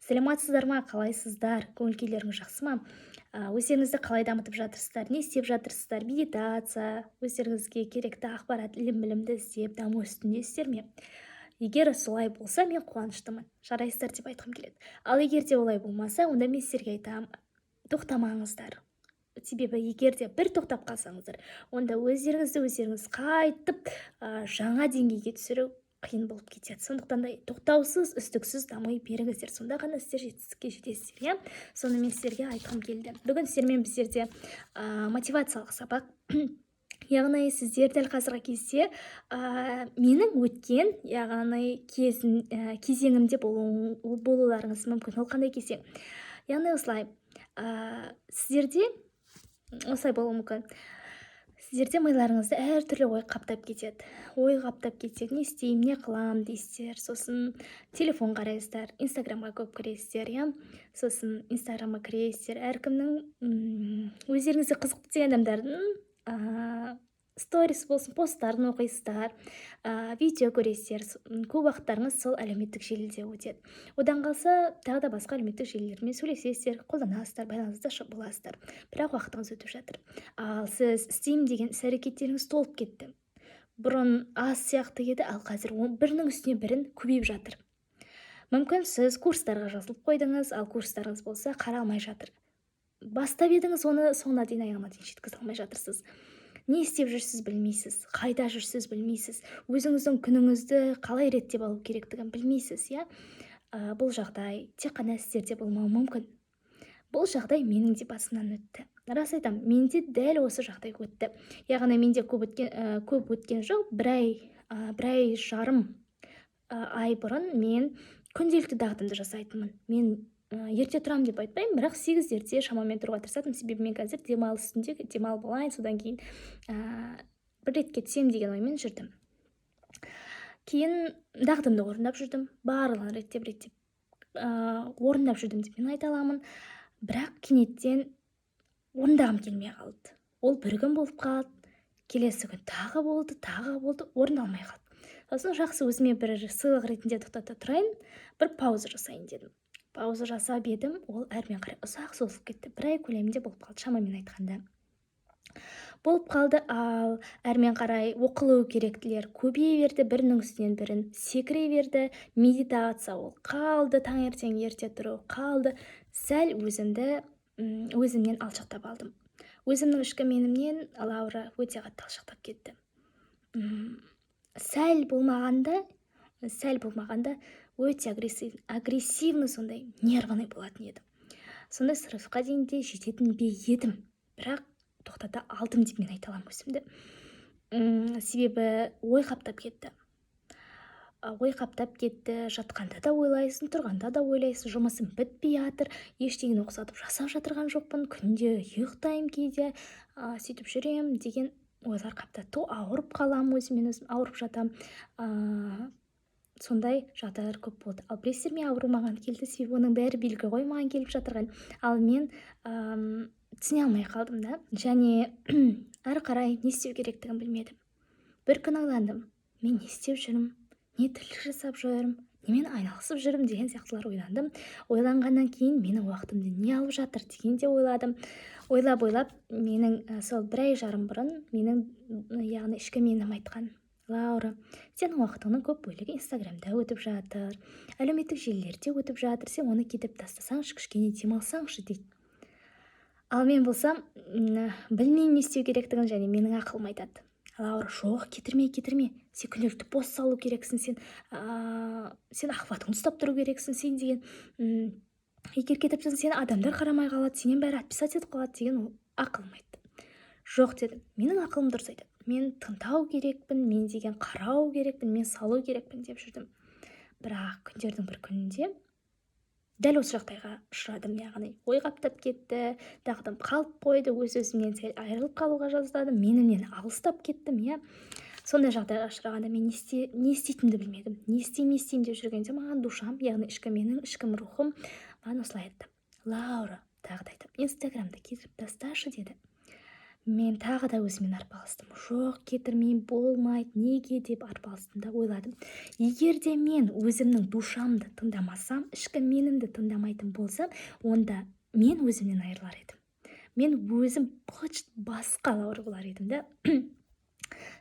Саламатсыздар ма, қалайсыздар, көңіл күйлеріңіз жақсы ма? Өздеріңізді қалай дамытып жатырсыздар, не істеп жатырсыздар? Медитация, өздеріңізге керекті ақпарат, ілім білімді іздеп, даму үстіндесіздер ме? Егер солай болса, мен қуаныштымын, жарайсыздар деп айтқым келеді. Ал егер де олай болмаса, онда мен сіздерге айтамын: тоқтамаңыздар. Себебі егер де бір тоқтап қалсаңыздар, онда өздеріңізді өздеріңіз қайтып жаңа деңгейге түсіру қиын болып кетеді. Сондықтан да тоқтаусыз, үздіксіз дами беріңіздер, сонда ғана сіздер жетістікке жетесіздер, иә. Соны мен сіздерге айтқым келді. Бүгін сіздермен біздерде мотивациялық сабақ, яғни сіздер дәл қазіргі кезде менің өткен, яғни кезеңімде болуларыңыз мүмкін. Ол қандай кезең? Яғни осылай, сіздерде осылай болуы мүмкін: сіздерде миларыңызда әртүрлі ой қаптап кетеді. Ой қаптап кетеді, не істеймін, не қыламын дейсіздер. Сосын телефон қарайсыздар, Инстаграмға көп кіресіздер, иә. Сосын Инстаграмға кіресіздер, әркімнің, өздеріңізге қызықты деген адамдардың сторис болсын, посттарын оқисыздар, видео көресіздер. Көп уақыттарыңыз сол әлеуметтік желіде өтеді. Одан қалса, тағы да басқа әлеуметтік желілермен сөйлесесіздер, қолданасыздар, байланыста боласыздар, бірақ уақытыңыз өтіп жатыр. Ал сіз істеймін деген іс әрекеттеріңіз толып кетті. Бұрын аз сияқты еді, ал қазір бірінің үстіне бірін көбейіп жатыр. Мүмкін, сіз курстарға жазылып қойдыңыз, ал курстарыңыз болса, қаралмай жатыр. Бастап едіңіз, оны соңына дейін, аяғына дейін жеткізе алмай жатырсыз. Не істеп жүрсіз, білмейсіз, қайда жүрсіз, білмейсіз, өзіңіздің күніңізді қалай реттеп алу керектігін білмейсіз, иә. Бұл жағдай тек қана сіздерде болмауы мүмкін. Бұл жағдай менің де басымнан өтті. Рас айтамын, менде дәл осы жағдай өтті. Яғни менде көп өткен жоқ, бір ай, бір ай жарым ай бұрын мен күнделікті дағдымды жасайтынмын. Мен ерте тұрамын деп айтпаймын, бірақ 8-дерде шамамен тұруға тырысатынмын. Себебі мен қазір демалыс үстінде, демалып алайын, содан кейін бір ретке түсемін деген оймен жүрдім. Кейін дағдымды орындап жүрдім, барлығын реттеп реттеп орындап жүрдім деп мен айта аламын. Бірақ кенеттен орындағым келмей қалды. Ол бір күн болып қалды, келесі күн тағы болды, тағы болды, орындалмай қалды. Сосын жақсы, өзіме бір сыйлық ретінде тоқтата тұрайын, бір пауза жасайын дедім. Пауза жасап едім, ол әрмен қарай ұзақ созылып кетті, бір ай көлемінде болып қалды, шамамен айтқанда болып қалды. Ал әрмен қарай оқылу керектілер көбейе берді, бірінің үстінен бірін секіре берді. Медитация ол қалды, таңертең ерте тұру қалды. Сәл өзімді өзімнен алшақтап алдым. Өзімнің ішкі менімнен Лаура өте қатты алшақтап кетті. Сәл болмағанда өте агрессивный, сондай нервный болатын едім. Сондай срывқа дейін де жететін бе едім, бірақ тоқтата алдым деп мен айта аламын өзімді. Себебі ой қаптап кетті. Ой қаптап кетті, жатқанда да ойлайсың, тұрғанда да ойлайсың, жұмысым бітпей жатыр, ештеңені ұқсатып жасап жатырған жоқпын, күнде ұйықтаймын кейде, сөйтіп жүремін деген ойлар қаптады. То ауырып қаламын, өзіммен өзім ауырып жатамын. Сондай жағдайлар көп болды. Ал білесіздер ме, ауру маған келді, себебі оның бәрі белгі ғой маған келіп жатырған. Ал мен түсіне алмай қалдым да, және әрі қарай не істеу керектігін білмедім. Бір күн ойландым: мен не істеп жүрмін, не тірлік жасап жүрмін, немен айналысып жүрмін деген сияқтылар ойландым. Ойланғаннан кейін менің уақытымды не алып жатыр деген де ойладым. Ойлап ойлап менің сол бір ай жарым бұрын менің, яғни ішкі менім айтқан: «Лаура, сенің уақытыңның көп бөлігі Инстаграмда өтіп жатыр, әлеуметтік желілерде өтіп жатыр, сен оны кетіп тастасаңшы, кішкене демалсаңшы», — дейді. Ал мен болсам, білмеймін не істеу керектігін, және менің ақылым айтады: «Лаура, жоқ, кетірме, кетірме, сен күнделікті пост салу керексің, сен охватыңды ұстап тұру керексің, сен деген егер кетіп тұрсаң, сені адамдар қарамай қалады, сенен бәрі отписать етіп қалады», — деген ол ақылым айтты. «Жоқ», — дедім, «менің ақылым дұрыс айтады, мен тыңдау керекпін, мен деген қарау керекпін, мен салу керекпін», — деп жүрдім. Бірақ күндердің бір күнінде дәл осы жағдайға ұшырадым. Яғни ой қаптап кетті, дағдым қалып қойды, өз өзімнен сәл айырылып қалуға жаздадым, менімнен алыстап кеттім, иә. Сондай жағдайға ұшырағанда мен не істейтінімді білмедім. Не істеймін, не істеймін деп жүргенде маған душам, яғни ішкі менің, ішкі рухым маған осылай айтты: «Лаура, тағы да айтамын, Инстаграмды кетіріп тасташы», — деді. Мен тағы да өзіммен арпалыстым. Жоқ, кетірмеймін, болмайды, неге деп арпалыстым да ойладым. Егер де мен өзімнің душамды тыңдамасам, ішкі менімді тыңдамайтын болсам, онда мен өзімнен айырылар едім. Мен өзім быт басқа Лаура болар едім да.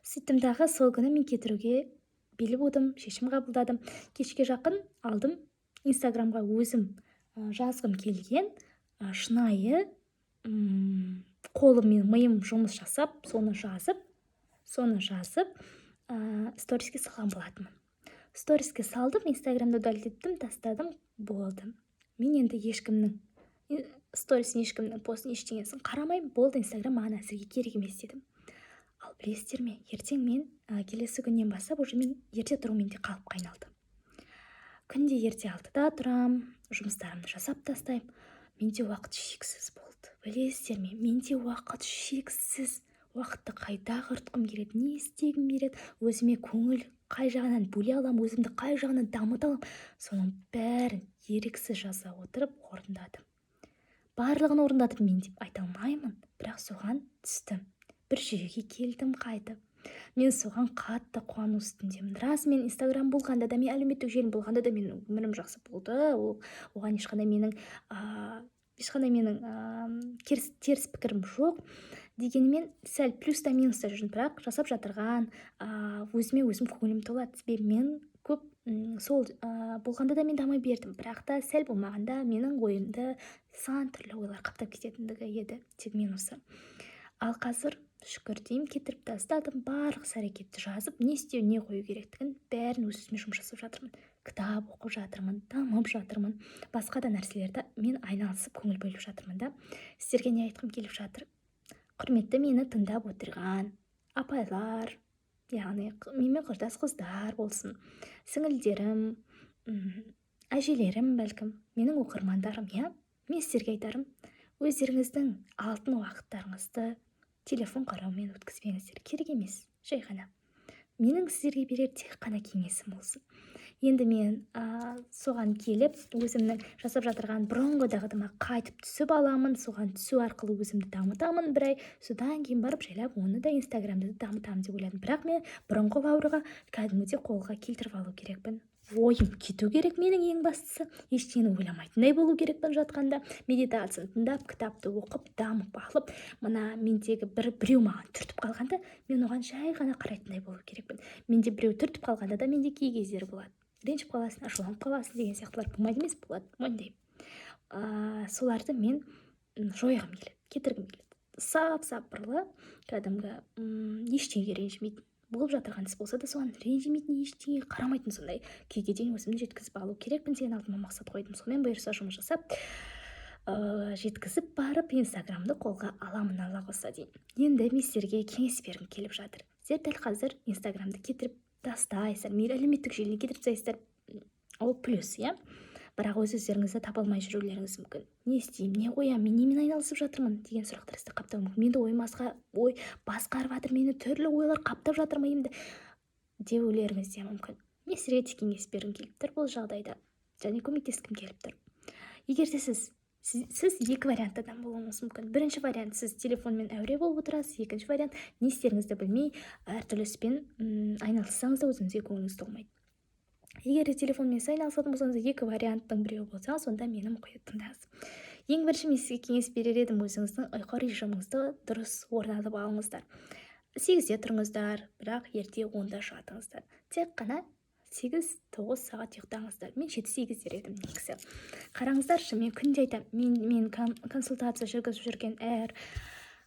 Сөйттім дағы, сол күні мен кетіруге бел будым, шешім қабылдадым. Кешке жақын алдым Инстаграмға өзім жазғым келген шынайы, қолым мен миым жұмыс жасап, соны жазып, сториске салған болатынмын. Сториске салдым, Инстаграмда удалить еттім, тастадым, болды. Мен енді ешкімнің сторисін, ешкімнің постын, ештеңесін қарамаймын, болды, Инстаграм маған әзірге керек емес дедім. Ал білесіздер ме, ертең мен келесі күннен бастап уже мен ерте тұру менде қалыпқа айналды. Күнде ерте 6-да тұрамын, жұмыстарымды жасап тастаймын. Менде уақыт шексіз болды, білесіздер ме? Менде уақыт шексіз. Уақытты қайда құртқым келеді, не істегім келеді, өзіме көңіл қай жағынан бөле аламын, өзімді қай жағынан дамыта аламын, соның бәрін еріксіз жаза отырып орындадым. Барлығын орындадым мен деп айта алмаймын, бірақ соған түстім, бір жүйеге келдім қайтып. Мен соған қатты қуану үстіндемін. Рас, мен Инстаграм болғанда да, мен әлеуметтік желім болғанда да, менің өмірім жақсы болды. Ол оған ешқандай менің теріс пікірім жоқ. Дегенмен сәл плюс та, минус та жүрмін. Бірақ жасап жатырған өзіме өзім көңілім толады, себебі мен көп сол болғанда да мен дами бердім. Бірақ та сәл болмағанда менің ойымды сан түрлі ойлар қаптап кететіндігі еді, тек минусы. Ал қазір шүкір деймін, кетіріп тастадым. Барлық іс әрекетті жазып, не істеу, не қою керектігін, бәрін өз өзіме жұмыс жасап жатырмын. Кітап оқып жатырмын, дамып жатырмын, басқа да нәрселерді мен айналысып, көңіл бөліп жатырмын да. Сіздерге не айтқым келіп жатыр? Құрметті мені тыңдап отырған апайлар, яғни менімен құрдас қыздар болсын, сіңілдерім, әжелерім, бәлкім менің оқырмандарым, иә, мен сіздерге айтарым: өздеріңіздің алтын уақыттарыңызды телефон қараумен өткізбеңіздер, керек емес. Жай ғана менің сіздерге берер тек қана кеңесім болсын. Енді мен соған келіп, өзімнің жасап жатырған бұрынғы дағдыма қайтып түсіп аламын. Соған түсу арқылы өзімді дамытамын бір ай. Содан кейін барып жайлап оны да, Инстаграмды да дамытамын деп ойладым. Бірақ мен бұрынғы Лаураға кәдімгідей қолға келтіріп алу керекпін. Ойым кету керек менің, ең бастысы ештеңені ойламайтындай болу керекпін. Жатқанда медитацияны тыңдап, кітапты оқып, дамып алып, мына мендегі бір біреу маған түртіп қалғанда, мен оған жай ғана қарайтындай болу керекпін. Менде біреу түртіп қалғанда да, менде кей кездері болады, ренжіп қаласың, ашуланып қаласың деген сияқтылар болмайды емес, болады, мойындаймын. Соларды мен жойғым келеді, кетіргім келеді. Сап сабырлы, кәдімгі ештеңеге ренжімейтін, болып жатырған іс болса да, соған ренжімейтін, ештеңеге қарамайтын, сондай күйге дейін өзімді жеткізіп алу керекпін деген алдыма мақсат қойдым. Сонымен бұйырса, жұмыс жасап, жеткізіп барып, Инстаграмды қолға аламын, Алла қосса дейін. Енді мен сіздерге кеңес бергім келіп жатыр. Сіздер дәл қазір Инстаграмды кетіріп тастайсыздар, мейлі, әлеуметтік желіні кетіріп тастайсыздар, ол плюс, иә. Бірақ өз өздеріңізді таба алмай жүрулеріңіз мүмкін. Не істеймін, не қоямын, мен немен айналысып жатырмын деген сұрақтар сізді қаптауы мүмкін. Менде ойым басқа ой басқарып жатыр, мені түрлі ойлар қаптап жатыр миымды деулеріңіз де мүмкін. Мен сіздерге тек кеңес бергім келіп тұр бұл жағдайда және көмектескім келіп тұр. Егер де сіз екі вариантта адам болуыңыз мүмкін. Бірінші вариант: сіз телефонмен әуре болып отырасыз. Екінші вариант: не істеріңізді білмей, әртүрлі іспен айналыссаңыз да, өзіңізге көңіліңіз толмайды. Егер де телефонмен сіз айналысатын болсаңыз, екі варианттың біреуі болсаңыз, онда мені мұқият тыңдаңыз. Ең бірінші мен сізге кеңес берер едім: өзіңіздің ұйқы режиміңізді дұрыс орнатып алыңыздар. 8-де тұрыңыздар, бірақ ерте 10-да жатыңыздар. Тек қана 8-9 сағат ұйықтаңыздар. Мен 7-8 дер едім негізі. Қараңыздаршы, мен күнде айтамын, мен консультация жүргізіп жүрген әр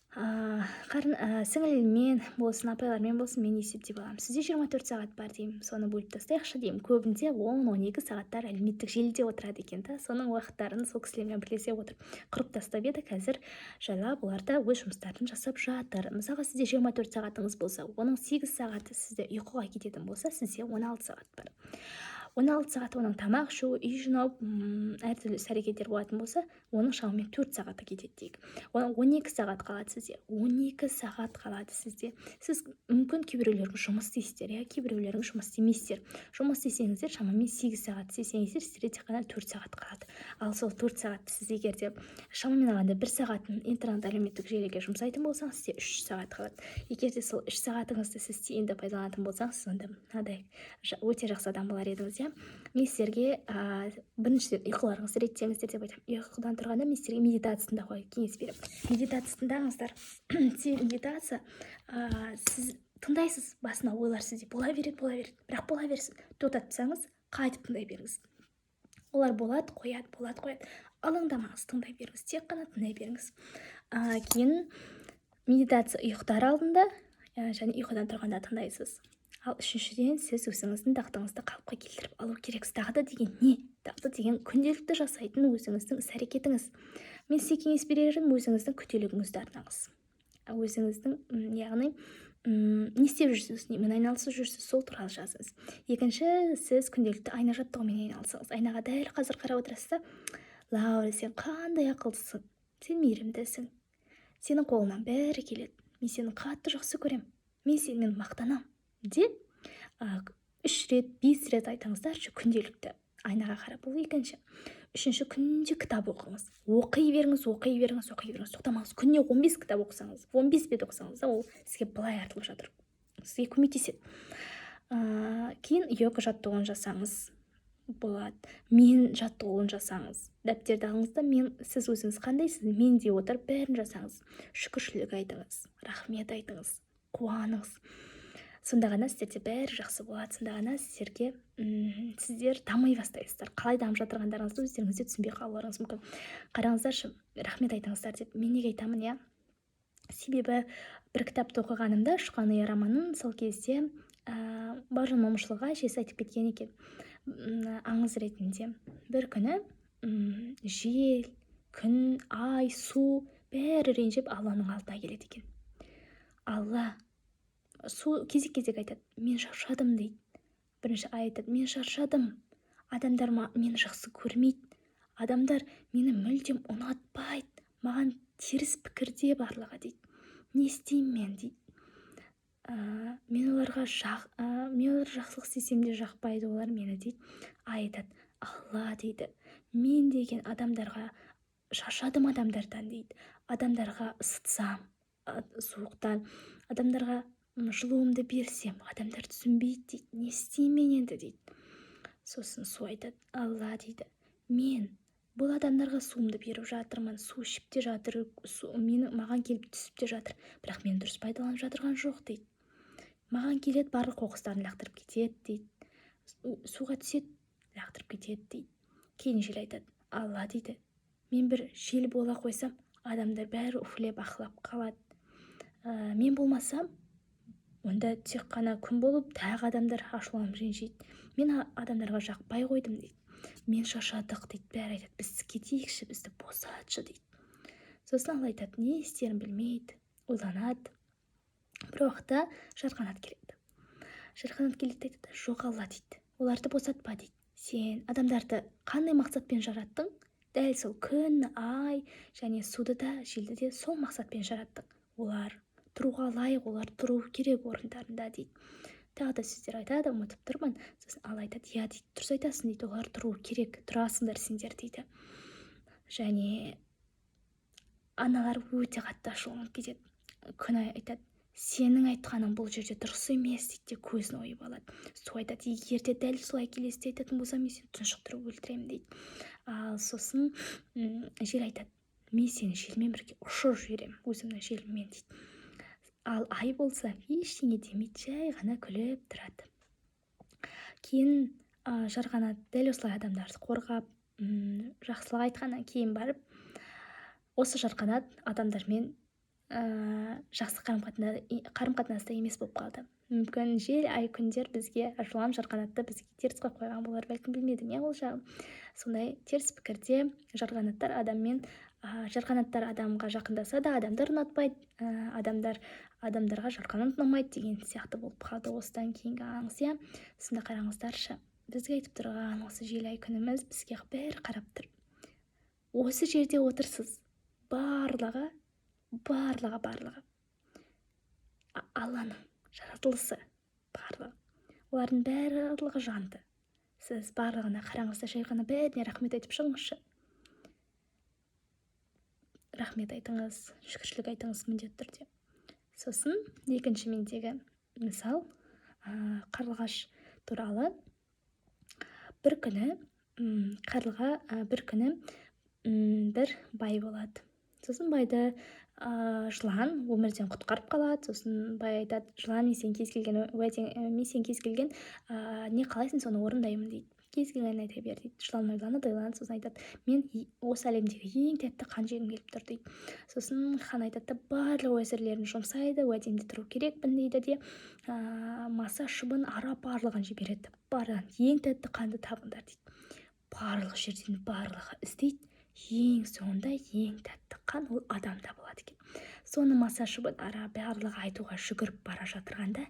сіңіліммен болсын, апайлармен болсын, мен есептеп аламын: сізде 24 сағат бар деймін, соны бөліп тастайықшы деймін. Көбінде 10-12 сағаттар әлеуметтік желіде отырады екен да. Соның уақыттарын сол кісілермен бірлесе отырып құрып тастап еді. Қазір жайлап олар да өз жұмыстарын жасап жатыр. Мысалға, сізде 24 сағатыңыз болса, оның 8 сағаты сізде ұйқыға кететін болса, сізде 16 сағат бар. 16 сағат оның тамақ ішу, үй жинау, әртүрлі іс әрекеттер болатын болса, оның шамамен 4 сағаты кетеді дейік. 12 сағат қалады сізде. 12 сағат қалады сізде. Сіз мүмкін кейбіреулеріңіз жұмыс істейсіздер, иә, кейбіреулеріңіз жұмыс істемейсіздер. Жұмыс істесеңіздер, шамамен 8 сағат істесеңіздер, сіздерде тек қана 4 сағат қалады. Ал сол 4 сағатты сіз егер де шамамен алғанда 1 сағатын интернет, әлеуметтік желіге жұмсайтын болсаңыз, сізде 3 сағат қалады. Егер де сол 3 сағатыңызды сіз тиімді пайдаланатын болсаңыз, сіз онда мынадай өте жақсы адам болар едіңіз, иә. Мен сіздерге біріншіден ұйқыларыңызды реттеңіздер деп айтамын. Ұйқыдан тұрғанда мен сіздерге медитация тыңдауға кеңес беремін. Медитация тыңдаңыздар. Себебі медитация, сіз тыңдайсыз, басына ойлар сізде бола береді, бола береді, бірақ бола берсін. Тоқтатсаңыз, қайтып тыңдай беріңіз. Олар болады, қояды, болады, қояды. Алаңдамаңыз, тыңдай беріңіз, тек қана тыңдай беріңіз. Кейін медитация ұйықтар алдында және ұйқыдан тұрғанда тыңдайсыз. Ал үшіншіден, сіз өзіңіздің дағдыңызды қалыпқа келтіріп алу керексіз. Дағды деген не? Дағды деген күнделікті жасайтын өзіңіздің іс әрекетіңіз. Мен сізге кеңес берер едім, өзіңіздің күнделігіңізді арнаңыз. Өзіңіздің, яғни, не істеп жүрсіз, немен айналысып жүрсіз, сол туралы жазыңыз. Екінші, сіз күнделікті айна жаттығумен айналысыңыз. Айнаға дәл қазір қарап отырасыз да: «Лаура, сен қандай ақылдысың, сен мейірімдісің, сенің қолыңнан бәрі келеді, мен сені қатты жақсы көремін, мен сенімен мақтанамын» деп 3 рет, 5 рет айтыңыздаршы күнделікті айнаға қарап. Бұл екінші. Үшінші, күнде кітап оқыңыз. Оқи беріңіз, оқи беріңіз, оқи беріңіз, тоқтамаңыз. Күніне 15 кітап оқысаңыз, 15 бет оқысаңыз да, ол сізге былай артылып жатыр, сізге көмектеседі. Кейін йога жаттығуын жасаңыз болады, мен жаттығуын жасаңыз. Дәптерді алыңыз да, мен, сіз өзіңіз қандайсыз, мен дей отырып бәрін жасаңыз. Шүкіршілік айтыңыз, рахмет айтыңыз, қуаныңыз. Сонда ғана сіздерде бәрі жақсы болады. Сонда ғана сіздерге, сіздер дами бастайсыздар. Қалай дамып жатырғандарыңызды өздеріңіз де түсінбей қалуларыңыз мүмкін. Қараңыздаршы, рахмет айтыңыздар деп мен неге айтамын, иә? Себебі бір кітапты оқығанымда, «Ұшқан ұя» романын, сол кезде Бауыржан Момышұлыға әжесі айтып кеткен екен аңыз ретінде. Бір күні жел, күн, ай, су бәрі ренжіп, Алланың алдына келеді екен. Алла, су кезек кезек айтады: «Мен шаршадым», — дейді. Бірінші ай айтады: «Мен шаршадым, адамдар мені жақсы көрмейді, адамдар мені мүлдем ұнатпайды, маған теріс пікірде барлығы», — дейді. «Не істеймін мен?» — дейді. Мен оларға мен оларға жақсылық істесем де, жақпайды олар мені», — дейді. Ай айтады: «Алла, — дейді, — мен деген адамдарға шаршадым, адамдардан, — дейді. — Адамдарға ысытсам суықтан, адамдарға жылуымды берсем, адамдар түсінбейді, — дейді. — Не істеймін мен енді?» — дейді. Сосын су айтады: «Алла, — дейді, — мен бұл адамдарға суымды беріп жатырмын, су ішіп те жатыр, су мені, маған келіп түсіп те жатыр, бірақ мен дұрыс пайдаланып жатырған жоқ, — дейді. — Маған келеді, барлық қоқыстарын лақтырып кетеді, — дейді. — Суға түседі, лақтырып кетеді», — дейді. Кейін жел айтады: «Алла, — дейді, — мен бір жел бола қойсам, адамдар бәрі уфлеп, ахлап қалады. Мен болмасам, онда тек қана күн болып, тағы адамдар ашуланып ренжиді. Мен адамдарға жақпай қойдым», — дейді. «Мен шаршадық, — дейді. — Бәрі айтады: біз кетейікші, бізді босатшы», — дейді. Сосын Алла айтады, не істерін білмейді, ойланады. Бір уақытта Жарқанат келеді. Жарқанат келеді де айтады: «Жоқ, Алла, — дейді, — оларды босатпа», — дейді. «Сен адамдарды қандай мақсатпен жараттың, дәл сол күн, ай және суды да, желді де сол мақсатпен жараттың. Олар тұруға лайық, олар тұру керек орындарында», — дейді. Тағы да сөздер айтады, ұмытып тұрмын. Сосын Алла айтады: «Иә, — дейді, — дұрыс айтасың, — дейді, — олар тұру керек, тұрасыңдар сендер», — дейді. Және аналар өте қатты ашуланып кетеді. Күн айтады: «Сенің айтқаның бұл жерде дұрыс емес», — дейді де, көзін ойып алады. Су айтады: «Егер де дәл солай келесіде айтатын болсам, мен сені тұншықтырып өлтіремін», — дейді. Ал сосын жел айтады: «Мен сені желмен бірге ұшырып жіберемін, өзімнің желіммен», — дейді. Ал ай болса, ештеңе демейді, жай ғана күліп тұрады. Кейін Жарқанат дәл осылай адамдарды қорғап, жақсылық айтқаннан кейін барып, осы Жарқанат адамдармен жақсы қарым қатынаста емес болып қалды. Мүмкін, жел, ай, күндер бізге ашуланып, Жарқанатты бізге теріс қойып қойған болар, бәлкім, білмедім, иә, ол жағын. Сондай теріс пікірде жарқанаттар адаммен, жарқанаттар адамға жақындаса да, адамдар ұнатпайды, адамдар адамдарға жарқанат ұнамайды деген сияқты болып қалды осыдан кейінгі аңыз, иә. Сонда қараңыздаршы. Бізге айтып тұрған осы желай күніміз бізге бәрі қарап тұр. Осы жерде отырсыз, барлығы, барлығы, барлығы Алланың жаратылысы, барлығы. Олардың барлығы жанды. Сіз барлығына қараңыз да, жай ғана бәріне рахмет айтып шығыңызшы. Рахмет айтыңыз, шүкіршілік айтыңыз міндетті түрде. Сосын екінші мендегі мысал, қарлығаш туралы. Бір күні қарлыға, бір күні бір бай болады. Сосын байды жылан өмірден құтқарып қалады. Сосын бай айтады: «Жылан, мен сен кез келген уәдең, мен сен кез келген не қалайсың, соны орындаймын», – дейді. «Кез келгенін айта бер», – дейді. Жылан ойланады, ойланады, сосын айтады: «Мен осы әлемдегі ең тәтті қан жегім келіп тұр», – дейді. Сосын хан айтады да, барлық уәзірлерін жұмсайды, «Уәдемде тұру керекпін», – дейді де, маса, шыбын, ара барлығын жібереді. «Барлығын ең тәтті қанды табыңдар», – дейді. Барлық жерден барлығы іздейді. Ең соңында ең тәтті қан ол адамда болады екен. Соны маса, шыбын, ара барлығы айтуға жүгіріп бара жатырғанда,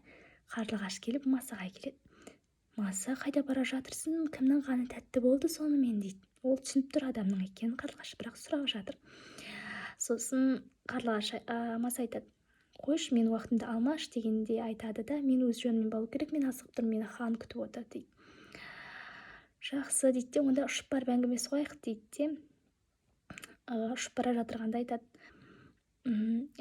қарлығаш келіп масаға келеді. «Маса, қайда бара жатырсың? Кімнің қаны тәтті болды сонымен?» – дейді. Ол түсініп тұр адамның екенін қарлығаш, бірақ сұрап жатыр. Сосын қарлығаш, маса айтады: «Қойшы, мен уақытымды алмашы», – дегенде айтады да, «Мен өз жөніммен бару керек, мен асығып тұрмын, мені хан күтіп отыр», – дейді. «Жақсы», – дейді де, «Онда ұшып барып әңгіме соғайық», – дейді де, ұшып бара жатырғанда айтады: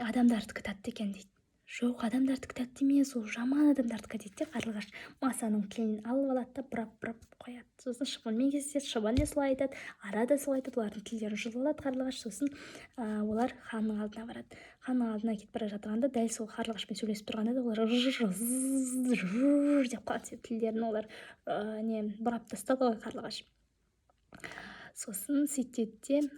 «Адамдардікі тәтті екен», – дейді. «Жоқ, адамдардікі тәтті емес, ол жаман адамдардікі», – дейді де, қарлығаш масаның тілін алып алады да, бұрап-бұрап қояды. Сосын шыбынмен кездеседі, шыбын де солай айтады, ара да солай айтады. Олардың тілдерін жұлып алады қарлығаш. Сосын олар ханның алдына барады. Ханның алдына кетіп бара жатқанда, дәл сол қарлығашпен сөйлесіп тұрғанда да, олар деп қалады, тілдерін олар не бұрап тастады ғой қарлығаш. Сосын сөйтеді де,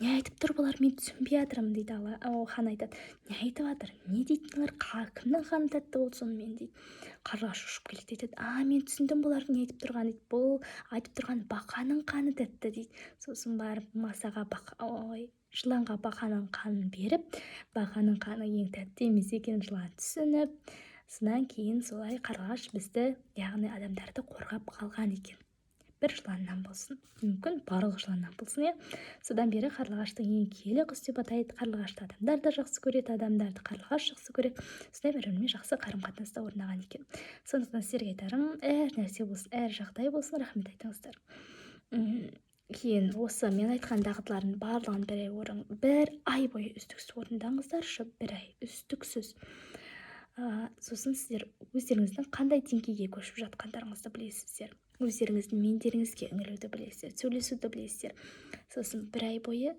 «Не айтып тұр бұлар, мен түсінбей жатырмын», – дейді. Ала хан айтады: «Не айтып жатыр, не дейді мыналар? Кімнің қаны тәтті болды сонымен?» – дейді. Қарлығаш ұшып келеді, айтады: «А, мен түсіндім бұлардың не айтып тұрғанын», – дейді. «Бұл айтып тұрған бақаның қаны тәтті», – дейді. Сосын барып масаға бақа, ой, жыланға бақаның қанын беріп, бақаның қаны ең тәтті емес екенін жылан түсініп, содан кейін солай қарлығаш бізді, яғни адамдарды қорғап қалған екен. Бір жыланнан болсын, мүмкін барлық жыланнан болсын, иә. Содан бері қарлығаштың ең киелі құс деп атайды. Қарлығашты адамдар да жақсы көреді, адамдарды қарлығаш жақсы көреді. Сондай бір бірімен жақсы қарым қатынаста орнаған екен. Сондықтан сіздерге айтарым: әр нәрсе болсын, әр жағдай болсын, рахмет айтыңыздар. Кейін осы мен айтқан дағдылардың барлығын бір ай орын, бір ай бойы үздіксіз орындаңыздаршы, бір ай үздіксіз. Сосын сіздер өздеріңіздің қандай деңгейге көшіп жатқандарыңызды білесіздер, өздеріңіздің мендеріңізге үңілуді білесіздер, сөйлесуді білесіздер. Сосын бір ай бойы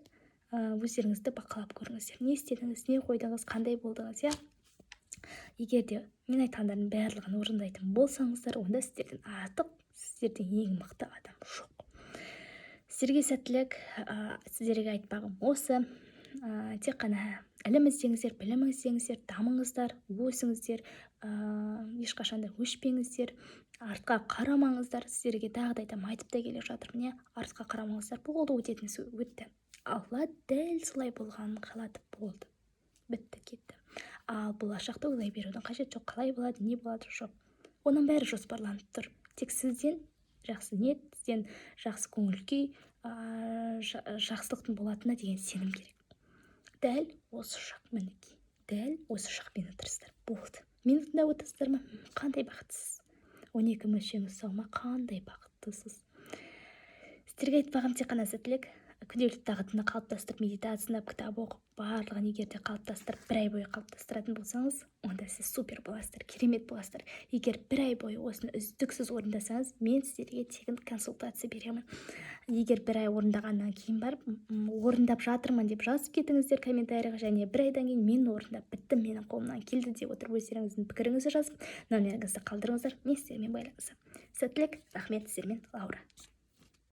өздеріңізді бақылап көріңіздер: не істедіңіз, не қойдыңыз, қандай болдыңыз, иә. Егер де мен айтқандардың барлығын орындайтын болсаңыздар, онда сіздерден артық, сіздерден ең мықты адам жоқ. Сіздерге сәттілік. Сіздерге айтпағым осы: тек қана ілім іздеңіздер, білім іздеңіздер, дамыңыздар, өсіңіздер, ешқашан да өшпеңіздер, артқа қарамаңыздар. Сіздерге тағы да айтамын, айтып та келе жатырмын, иә, артқа қарамаңыздар. Болды, өтетін өтті. Алла дәл солай болғанын қалады, болды, бітті, кетті. Ал болашақты ойлай берудің қажеті жоқ: қалай болады, не болады. Жоқ, оның бәрі жоспарланып тұр. Тек сізден жақсы ниет, сізден жақсы көңіл күй, жақсылықтың болатынына деген сенім керек. Дәл осы шақ, мінекей, дәл осы шақпен отырсыздар, болды. Мені тыңдап отырсыздар ма? Қандай бақыттысыз! 12 мүшеңіз сау ма? Қандай бақыттысыз! Сіздерге айтпағым тек қана сәттілік. Күнделікті дағдыны қалыптастырып, медитацияны, кітап оқып, барлығын егер де қалыптастырып, бір ай бойы қалыптастыратын болсаңыз, онда сіз супер боласыздар, керемет боласыздар. Егер бір ай бойы осыны үздіксіз орындасаңыз, мен сіздерге тегін консультация беремін. Егер бір ай орындағаннан кейін барып, «Орындап жатырмын» деп жазып кетіңіздер комментарийға және бір айдан кейін «Мен орындап біттім, менің қолымнан келді» деп отырып, өздеріңіздің пікіріңізді жазып, номеріңізді қалдырыңыздар, мен сіздермен байланысамын. Сәттілік, рахмет! Сіздермен Лаура.